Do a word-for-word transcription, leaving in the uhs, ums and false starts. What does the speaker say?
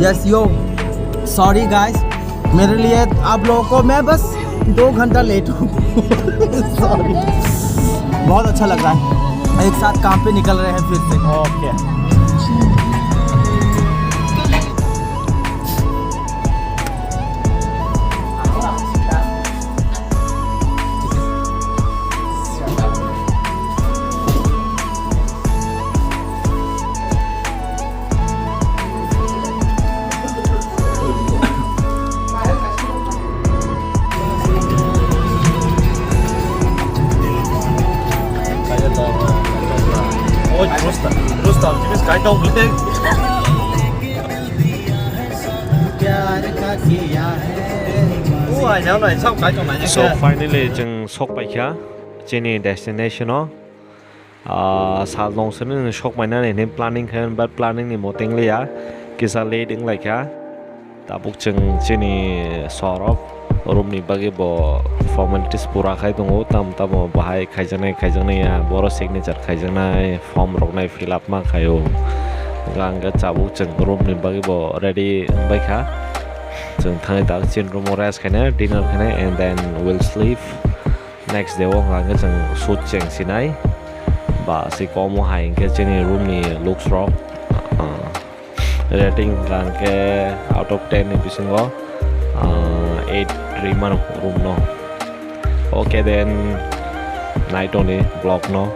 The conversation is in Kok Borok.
यस यो, sorry guys, मेरे लिए आप लोगों को, मैं बस दो घंटा लेट हूँ। सॉरी। बहुत अच्छा लग रहा है, एक साथ काम पे निकल रहे हैं फिर से। Okay. So finally chwng sok paikha chini destination o. Ah, sal nong sini ni sok mainani hinwi planning khe, but planning ni mote wng liya, kisa late wng lai kha. Tabuk chwng chini sorok room ni bagwi bo formalities pura khai tongo, tam tamo bahai khaijaknai khaijaknai ya, boro signature khaijaknai, form rok nai fill up ma khaio. Hwnkhe tabuk chwng room ni bagwi bo ready wng bai kha. Chwng thangwi tabuk chini room o rest khainai, dinner khainai, and then we'll sleep. Next day o hwnkha khe chwng shoot cheng sinai. Ba se komo hai hwnkhe chini room ni looks rok, ah, rating hwnkha khe out of ten ni bisingo, ah, eight rwi mano room no. Okay then, nai tongni vlog no.